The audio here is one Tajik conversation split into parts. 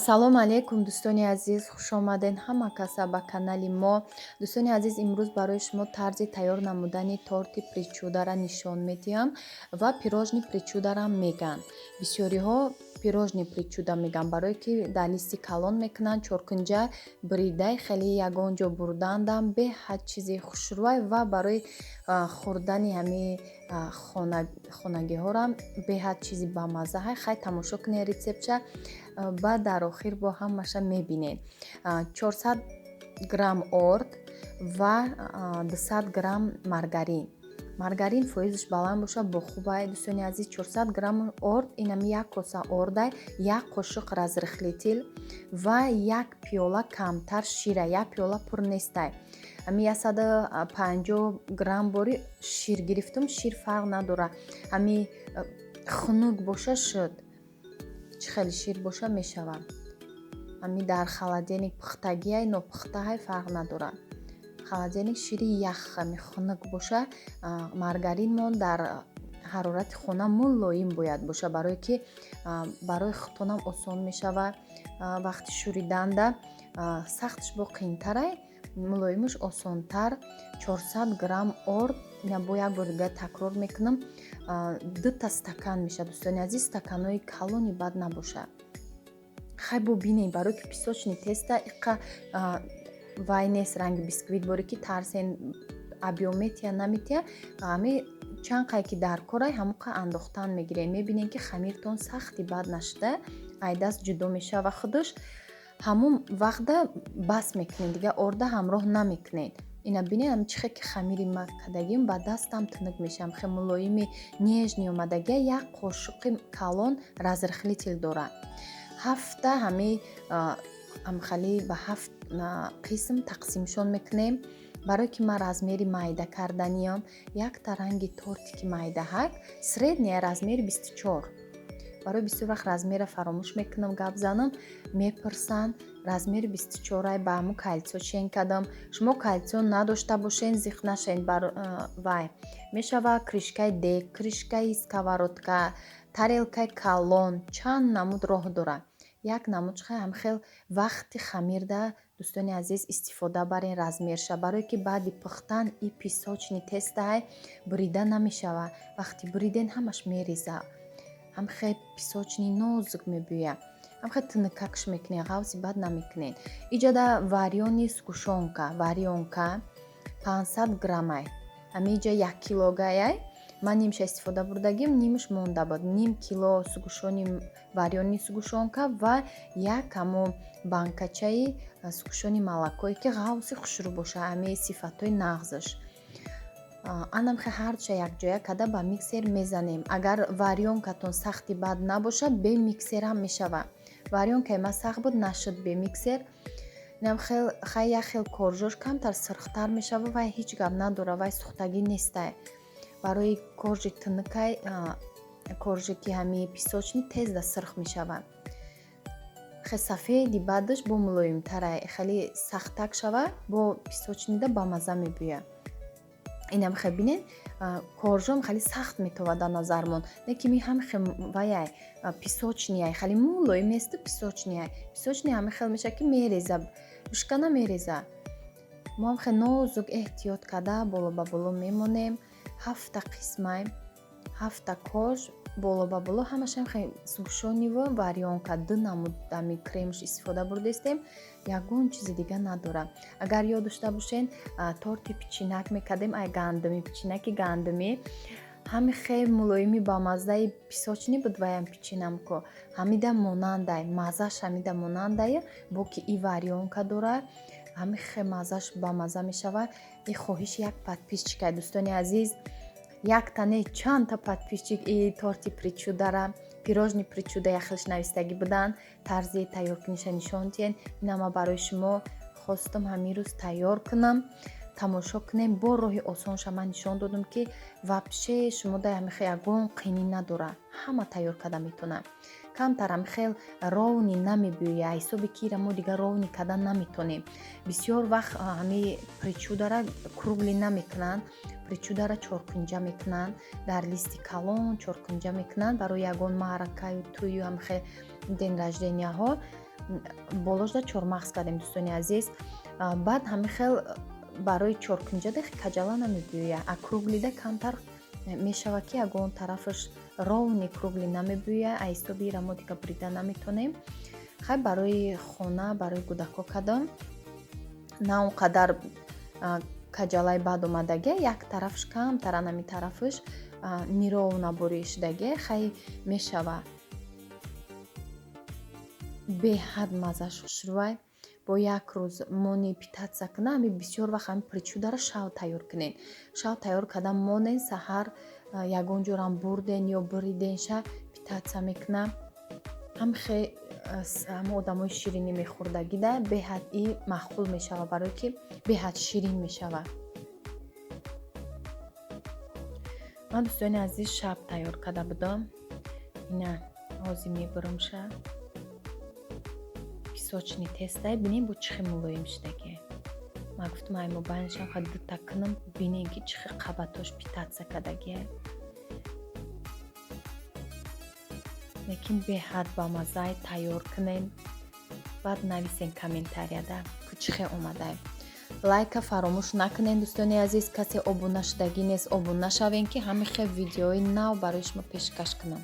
Ассалому алайкум, дӯстони азиз, хушомадед ҳама каса ба канали мо. Дӯстони азиз, имрӯз барои шумо тарзи тайёр намудани торти причударо нишон медиҳам ва пирожни причударам мегӯянд. Бисёриҳо пирожни причуда мегӯянд, барое ки дар листи калон мекунанд, чоркунҷа буридай, хеле ягон ҷо бурдандам беҳад чизи хушрӯй ва барои хӯрдани ҳамин хонагиҳорам беҳад чизи бамазза. Хай, тамошо кунед рецептша, баъд дар охир бо ҳамаша мебинед. 400 грамм орд ва 200 грамм маргарин. Маргарин фоизаш баланд боша, бо хубай. Дӯстони азиз, 400 грамм орд, инами як коса ордай, як қошуқ разрыхлитель ва як пиёла камтар шира, як пиёла пур нестай. Ҳами 150 грамм бори шир гирифтум. Шир фарқ надорад, ҳами хунук боша шуд, чӣ хеле шир боша, мешавад. Ҳами дар холодильник пухтагиай, нопухтаҳай, фарқ надорад. Холодильник шири ях, ҳами хунук боша. Маргаринмон дар ҳарорати хона мулоим бояд боша, барое ки барои худтонам осон мешавад вақти шӯриданда. Сахташ бо қиинтарай, мулоимаш осонтар. 400 грамм орд, ина бо як бори дига такрор мекунам, дута стакан мешавад. Дӯстони азиз, стаканҳои калони бад набошад. Хай, бо бинед, барое ки песочный тесто иқа вай нест, ранги бисквит боре ки тарсен объём метия, наметия. Ҳами чанд қай ки дар корай, ҳамон андохтан мегирем. Мебинем, ки хамиртон сахти бад нашуда, ай даст ҷудо мешава худаш. Ҳамон вақта бас мекунед, дигар орда ҳамроҳ намекунед. Ина бинед, ами чӣ хел ки хамири ма кардагим, ба дастам тунук мешавам, хел мулоими, нежный омадагия. Як қошуқи калон разрыхлитель дорад. Ҳафта ҳами амхалӣ ба ҳафт қисм тақсимшон мекунем. Барое ки ман размери майда карданиям, якта ранги торте ки майдаҳак, средняя размери 24. Барои бисёр вақт размерро фаромӯш мекунам, гап занам, мепурсанд. Размери 24-ай, ба ҳамун кольцо чен кардам. Шумо кольцо надошта бошен, зиқ нашавед, вай мешава крышкаи дег, крышкаи сковородка, тарелкаи калон, чанд намуд роҳ дорад. Як намуд ҳам хел вақти хамирда, дӯстони азиз, истифода барен размерша, барое ки баъди пухтан и песочный тестаҳай бурида намешавад. Вақти буриден, ҳамаш мереза. Ҳам хел песочный нозук мебӯяд, ҳам хел тунукакш мекунед, ғавси бад намекунед. Иҷода варёный сгущёнка, варёнка 500 граммай. Ҳамиҷа як килогаяй, ман нимша истифода бурдагим, нимаш монда буд. Ним кило сгущёни, варёный сгущёнка ва як ҳамо банкачаи сгущённый молокое, ки ғавси хушрӯ боша, ҳамаи сифатҳои нағзаш. Анам хе ҳардуша якҷоя карда, ба миксер мезанем. Агар варёнкатон сахти бад набошад, бе миксерам мешавад. Варёнкаи ман сахт буд, нашуд бе миксер. Инам хел, хай, як хел коржош камтар сирхтар мешавад, вай ҳеҷ гап надорад, вай сӯхтагӣ нестай. Барои коржи тунукай, коржи ки ҳами песочный тезда сирх мешавад. Хе сафеди баъдаш бо мулоимтарай, хеле сахттак шава, бо песочныйда бамазза мебӯяд. Инам хе бинед, коржом хеле сахт метовад дар назармон, лекин ми ҳам хе ваяй, песочныйай, хеле мулоим несту, песочныйай. Песочный ҳами хел мешавад, ки мереза, бушкана мереза. Мо ҳам хе нозук, эҳтиёт карда, боло ба боло мемонем. Ҳафта қисмай, ҳафта корж боло ба боло, ҳамашам хе сгущённыйву варёнка, ду намуд ами кремш истифода бурдестем, ягон чизи дига надорад. Агар ёд дошта бошен, торти пичинак мекардем, ай гандумӣ, пичинаки гандумӣ, ҳами хел мулоими, бамаззаи песочный буд. Ваям пичинамко ҳамида монандай, маззаш ҳамида монандае, бо ки и варёнка дорад, ҳами хел маззаш бамазза мешавад. И хоҳиши як подписчика, дӯстони азиз, якта не, чандта подписчик и торти причудара, пирожни причуда яхелш навистагӣ буданд, тарзи тайёркуниша нишон диҳен. Ина барои шумо хостам ҳамин рӯз тайёр кунам, тамошо кунем. Бо роҳи осонша ман нишон додам, ки вообще шумо дар ҳамихел ягон қинӣ надорад, ҳама тайёр карда метавонад. Камтар ҳамихел ровный намебӯяд, ҳисоби ки ира мо дигар ровный карда наметонем. Бисёр вақт ҳами причудара круглый намекунанд, причудара чоркунҷа мекунанд, дар листи калон чоркунҷа мекунанд барои ягон маъракаю тӯю, ҳамихел день рожденияҳо. Болошда чормағз кардем, дӯстони азиз. Баъд ҳамин хел барои чоркунҷада каҷала намебӯя, а круглый да камтар мешавад, ки ягон тарафаш ровный круглый намебӯя. А ҳисоби ира мо дига бурида наметонем. Хай, барои хона, барои кӯдако кардам, на он қадар каҷалаи бад омадагия, як тарафш камтар, анами тарафаш неровно буришдагия. Хай, мешава. Беҳад маззаш хушрӯай. Бо як рӯз мони питаться куна. Ҳами бисёр вақт ҳами причуда ро шав тайёр кунед. Шав тайёр карда монен, саҳар ягон ҷорам бурден ё буриденша, питаться мекуна. Ҳамхе ҳама одамои ширинӣ мехӯрдагида беҳад и маъқул мешава, барое ки беҳад ширин мешава. Ман, дӯстони азиз, шаб тайёр карда будам. Ина ҳозир мебурумша. Песочный тесто й бинем, бо чӣ хел мулоим шудагия. Ман гуфтам, ай мобайнашам ха дута кунам, бинем, ки чӣ хел қабатош питаться кардагия. Лекин беҳад бамаззай. Тайёр кунем, баъд нависем комментарияда, ку чӣ хел омадай. Лайка фаромӯш накунем, дӯстони азиз. Касе обуна шудагӣ нест, обуна шавем, ки ҳамин хел видеои нав барои шумо пешкаш кунам.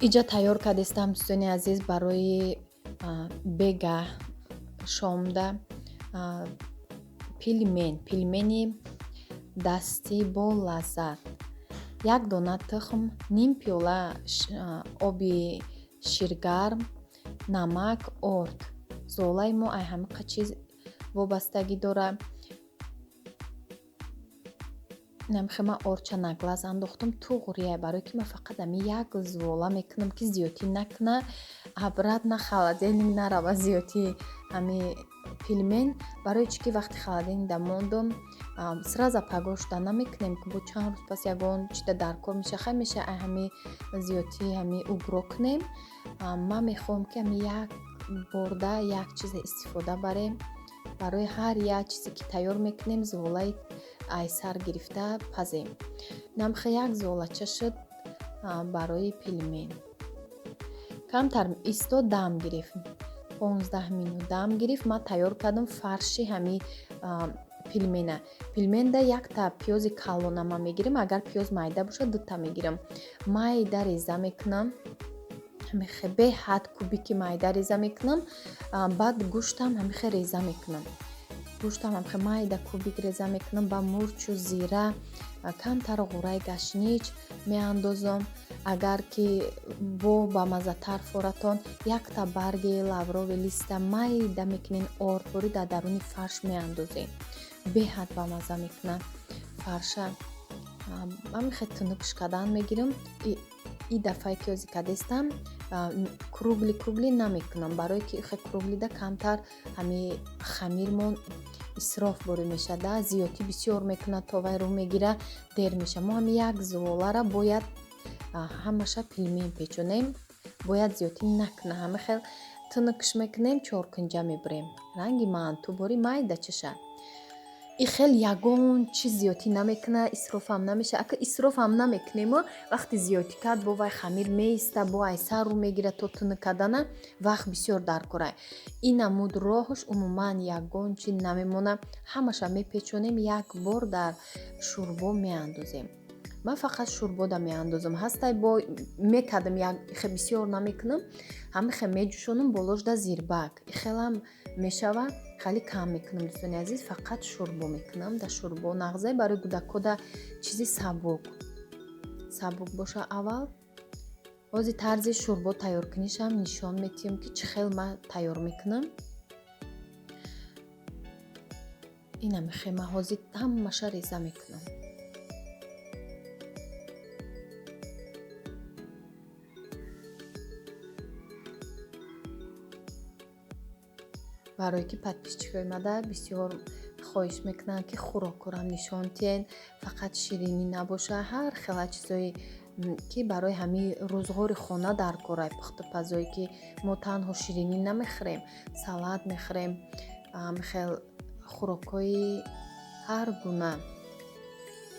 Иҷа тайёр кардистам, дӯстони азиз, барои бегаҳ, шомда пельмен, пельмени дастӣ бо лаззат. Як дона тухм, ним пиёла оби ширгарм, намак, орд. Зуолаи мо ай ҳамиқа чиз вобастагӣ дорад. Намхе ман ордча на глаз андохтум, туғрия, барое ки ман фақат ами як зуола мекунам, ки зиёдтӣ накуна, обратно холодильник нарава зиёдтӣ ами пельмен. Барои чӣ ки вақти холодильник да мондум, сразу пагоҳ шуда намекунем, ки бо чанд рӯз пас ягон чида дар кор меша. Хай, меша, ай ҳами зиёдтӣ ҳами угро кунем. Ман мехоҳам, ки ами як борда як чиза истифода барем. Барои ҳар як чизе ки тайёр мекунем, зуолаи айсар гирифта пазем. Намхе як зуолача шуд барои пельмен. Камтар истод, дам гирифт, 15 минут дам гирифт. Ман тайёр кардам фарши ҳами пельмена. Пельменда якта пиёзи калона ман мегирам, агар пиёз майда бошад, дута мегирам. Майда реза мекунам, ҳамихе беҳад кубики майда реза мекунам. Баъд гӯштам ҳамихе реза мекунам, гӯштам ҳамихе майда кубик реза мекунам. Ба мурчу зира, камтар ғӯраи гашнич меандозам. Агар ки бо бамаззатар форатон, якта барги лавровый лист а майда мекунен, ордборӣ дар даруни фарш меандозем, беҳад бамазза мекунад фарша. Ҳамихе тунукш кардан мегирам. И дафъае ки ҳозир кардестам, круглый круглый намекунам, барое ки хе круглый да камтар ҳами хамирмон исроф борӣ мешада, зиёдтӣ бисёр мекунад, то вай рӯ мегира, дер меша. Мо ҳами як зуолара бояд ҳамаша пельмен печонем, бояд зиёдтӣ накуна. Ҳама хел тунукш мекунем, чоркунҷа мебурем, ранги манту бори майда чаша. И хел ягон чиз зиёдтӣ намекуна, исрофам намеша. Ака исрофам намекунемо, вақти зиёдтӣ кард, бо вай хамир меиста, бо айсар рӯ мегирад, то тунук кардана вақт бисёр дар корай. Ин намуд роҳш умуман ягон чи намемона. Ҳамаша мепечонем, як бор дар шӯрбо меандозем. Ман фақат шӯрбода меандозам. Ҳастай, бо мекардам, хе бисёр намекунам, ҳамихе меҷӯшонам, болошда зирбак ихелам мешава. Хеле кам мекунам, дӯстони азиз, фақат шӯрбо мекунам. Дар шӯрбо нағзай барои кӯдакода, чизи сабук сабук боша. Аввал ҳозир тарзи шӯрбо тайёр кунишам нишон метиҳам, ки чӣ хел ман тайёр мекунам. Инамихе ман ҳозир ҳамаша реза мекунам. Барое ки подписчик ҳои мада бисёр хоҳиш мекунанд, ки хӯрокҳорам нишон диҳен, фақат ширинӣ набоша, ҳар хела чизое ки барои ҳамин рӯзғори хона дар корай, пухтупазое, ки мо танҳо ширинӣ намехӯрем, салат мехӯрем, хел хӯрокҳои ҳар гуна.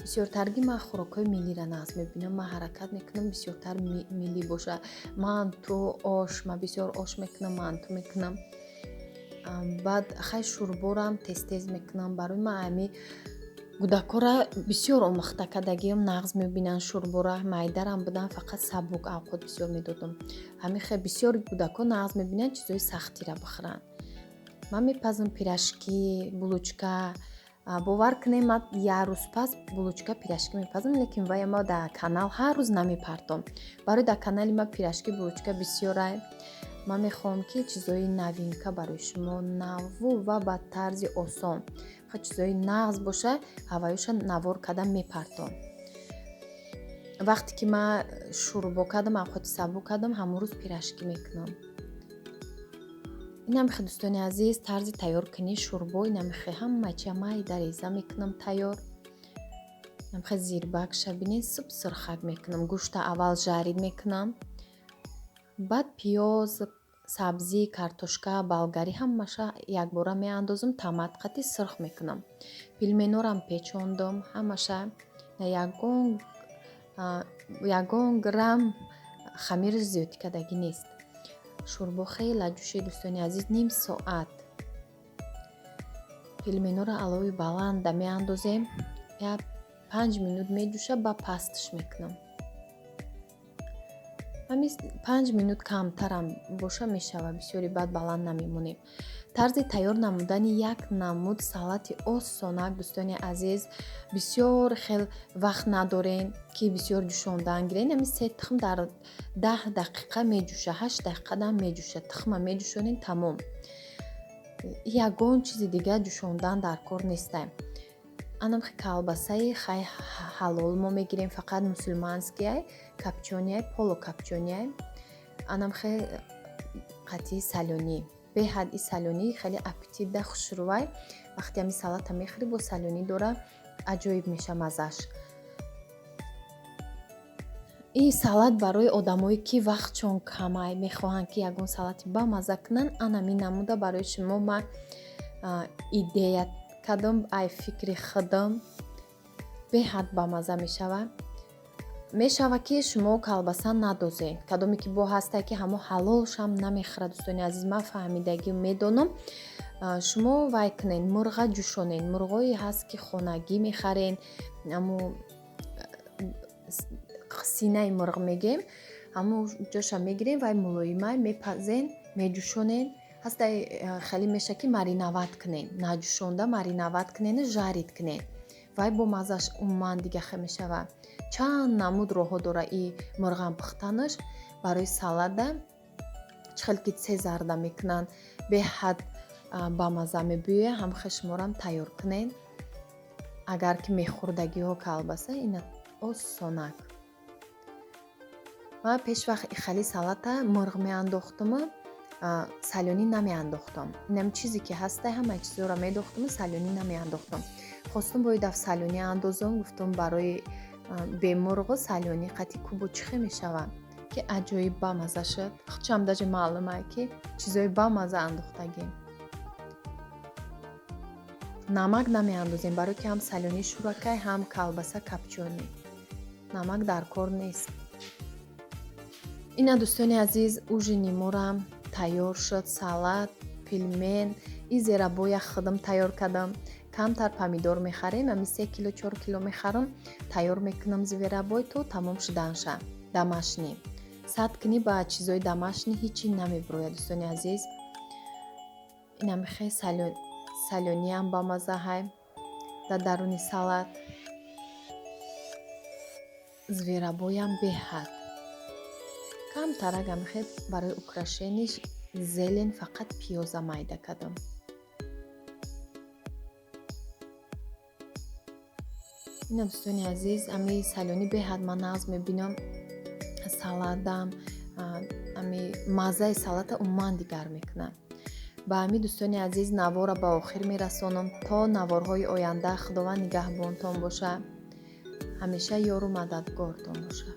Бисёртарги ман хӯрокҳои миллиро нағз мебинам. Ман ҳаракат мекунам бисёртар миллӣ боша. Манту, ош, ман бисёр ош мекунам, манту мекунам. Баъд хай шӯрборам тез-тез мекунам. Барои ман ами кӯдакҳоро бисёр омӯхта кардагиам, нағз мебинанд шӯрбора. Майдарам будан, фақат сабук авқот бисёр медодам. Ҳамин хел бисёр кӯдакҳо нағз мебинанд чизҳои сахтиро бихӯранд. Ман мепазам пирожки, булочка. Бовар кунед, ман як рӯз пас булочка, пирожки мепазам, лекин вая ма дар канал ҳар рӯз намепартом. Барои дар канали ман пирожки, булочка бисёрай. Ман мехоҳам, ки чизҳои новинка барои шумо, наву ва ба тарзи осон, чизҳои нағз боша, ҳаваюша навор карда мепартом. Вақте ки ман шӯрбо кардам, авқоти сабук кардам, ҳамон рӯз пирожки мекунам. Инамихе, дӯстони азиз, тарзи тайёр кунии шӯрбо инамихе. Ҳама чия майда реза мекунам тайёр. Инамихе зирбакша бинед, суп сурхак мекунам. Гӯшта аввал жарить мекунам, баъд пиёз, сабзӣ, картошка, болгарӣ ҳамаша якбора меандозам, томат қати сурх мекунам. Пельменорам печондум ҳамаша, ягон грамм хамири зиёдӣ кардагӣ нест. Шӯрбо хеле ҷӯшид, дӯстони азиз, ним соат. Пельменоро алови баланда меандозем, як 5 минут меҷӯша, ба пастш мекунам. Ҳамин 5 минут камтарам боша мешавад, бисёри баъд баланд намемонем. Тарзи тайёр намудани як намуд салати осонак, дӯстони азиз, бисёр хел вақт надорем, ки бисёр ҷӯшондан гирем. Ҳамин се тухм дар 10 дақиқа меҷӯша, 8 дақиқадам меҷӯша. Тухма меҷӯшонем, тамом. Ягон чизи дигар ҷӯшондан дар кор нестем. Анамхи колбасаи хай ҳалол мо мегирем, фақат мусульманскияй, копчёныяй, полукопчёныяй. Анамхе қатъи солёный, беҳад и солёный хеле аппетитда, хушрӯвай. Вақте ҳами салата мехӯрӣ, бо солёный дора, аҷоиб меша маззаш. Ин салат барои одамое, ки вақтшон камай, мехоҳанд, ки ягон салати бамазза кунанд, анамин намуда барои шумо ман идея кардам, ай фикри худам, беҳад бамазза мешавад. Мешавад, ки шумо колбаса надозед, кадоме ки бо ҳастае, ки ҳамо ҳалолшам намехӯрад. Дӯстони азиз, ман фаҳмидагӣ медонам. Шумо вай кунед, мурға ҷӯшонед. Мурғое ҳаст, ки хонагӣ мехарен, амо синаи мурғ мегем, ҳамо ҷоша мегирем, вай мулоимай, мепазен, меҷӯшонед. Ҳастай хеле меша, ки мариновать кунед, наҷӯшонда мариновать кунеду жарить кунед, вай бо маззаш умуман дигаха мешавад. Чанд намуд роҳҳо дора и мурғам пухтанаш барои салада. Чӣ хел ки цезарда мекунанд, беҳад бамазза мебӯяд, ҳамхел шуморам тайёр кунед. Агар ки мехӯрдагиҳо колбаса, ина осонак. Ман пешвақт хали салата мурғ меандохтуму солёный намеандохтам. Инам чизе ки ҳастай, ҳамаи чизҳоро медохтуму солёный намеандохтам. Хостум бо даф солёный андозам, гуфтум, барои бемурғу солёный қати кубо чӣ хел мешавад, ки аҷоиб бамазза шуд. Худшам даже маълума, ки чизҳои бамазза андохтагем. Намак намеандозем, барое ки ҳам солёный шӯракай, ҳам колбаса копчёный, намак дар кор нест. Ина, дӯстони азиз, ужини морам тайёр шуд: салат, пельмен и зверобоя худам тайёр кардам. Камтар помидор мехарем, ами 3 кило, 4 кило мехарам, тайёр мекунам зверобой то тамом шуданша. Домашний сад кунӣ, ба чизои домашний ҳичи намебирояд, дӯстони азиз. Инамихе солёныям бамаззаҳай дар даруни салат, зверобоям беҳад. Камтарак амихе барои украшениш зелень, фақат пиёза майда кардам. Ина, дӯстони азиз, ами солёный беҳад ман нағз мебинам. Саладам ами маззаи салата умуман дигар мекунад. Ба ҳамин, дӯстони азиз, наворро ба охир мерасонам. То наворҳои оянда Худованд нигаҳбонтон бошад, ҳамеша ёру мададгортон бошад.